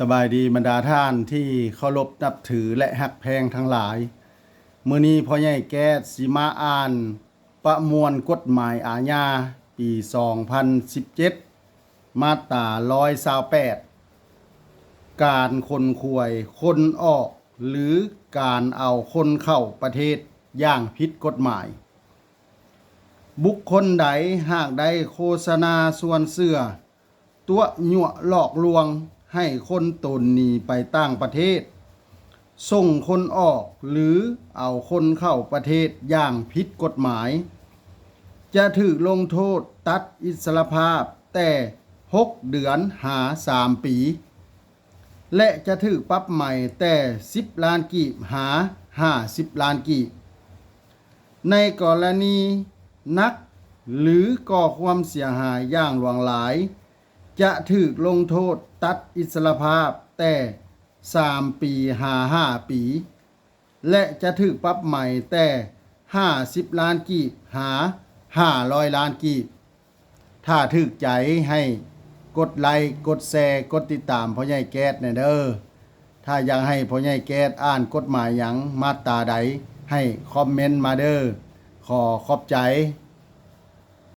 ສະບາຍດີບັນດາທ່ານທີ່ເຄົາລົບນັບຖື ແລະ ຮັກແພງທັງຫຼາຍ. ມື້ນີ້ພໍ່ໃຫຍ່ແກ້ດຊິມາອ່ານປະມວນກົດໝາຍອາຍາປີສອງພັນສິບເຈັດ ມາດຕາຮ້ອຍຊາວແປດ ການຂົນຂວາຍຄົນອອກ ຫຼື ການເອົາຄົນເຂົ້າປະເທດຢ່າງຜິດກົດໝາຍ. ບຸກຄົນໃດຫາກໄດ້ໂຄສະນາຊວນເຊື່ອ, ຕົວະຍົວະຫຼອກລວງໃຫ້ຄົນຕົນໜີໄປຕ່າງປະເທດ, ສົ່ງຄົນອອກ ຫຼື ເອົາຄົນເຂົ້າປະເທດຢ່າງຜິດກົດໝາຍ, ຈະຖືກລົງໂທດຕັດອິດສະລະພາບແຕ່ຫົກເດືອນຫາສາມປີ ແລະ ຈະຖືກປັບໃໝແຕ່ສິບລ້ານກີບຫາຫ້າສິບລ້ານກີບ. ໃນກໍລະນີໜັກ ຫຼື ກໍ່ຄວາມເສຍຫາຍຢ່າງຫຼວງຫຼາຍ, ຈະຖືກລົງໂທດຕັດອິດສະລະພາບແຕ່ສາມປີຫາຫ້າປີ ແລະ ຈະຖືກປັບໃໝແຕ່ຫ້າສິບລ້ານກີບຫາຫ້າຮ້ອຍລ້ານກີບ. ຖ້າຖືກໃຈໃຫ້ກົດໄລ, ກົດແຊ, ກົດຕິດຕາມພໍ່ໃຫຍ່ແກ້ດແດ່ເດີ. ຖ້າຢາກໃຫ້ພໍ່ໃຫຍ່ແກ້ດອ່ານກົດໝາຍຫຍັງ ມາດຕາໃດ ໃຫ້ຄອມເມັນມາເດີ. ຂໍຂອບໃຈ.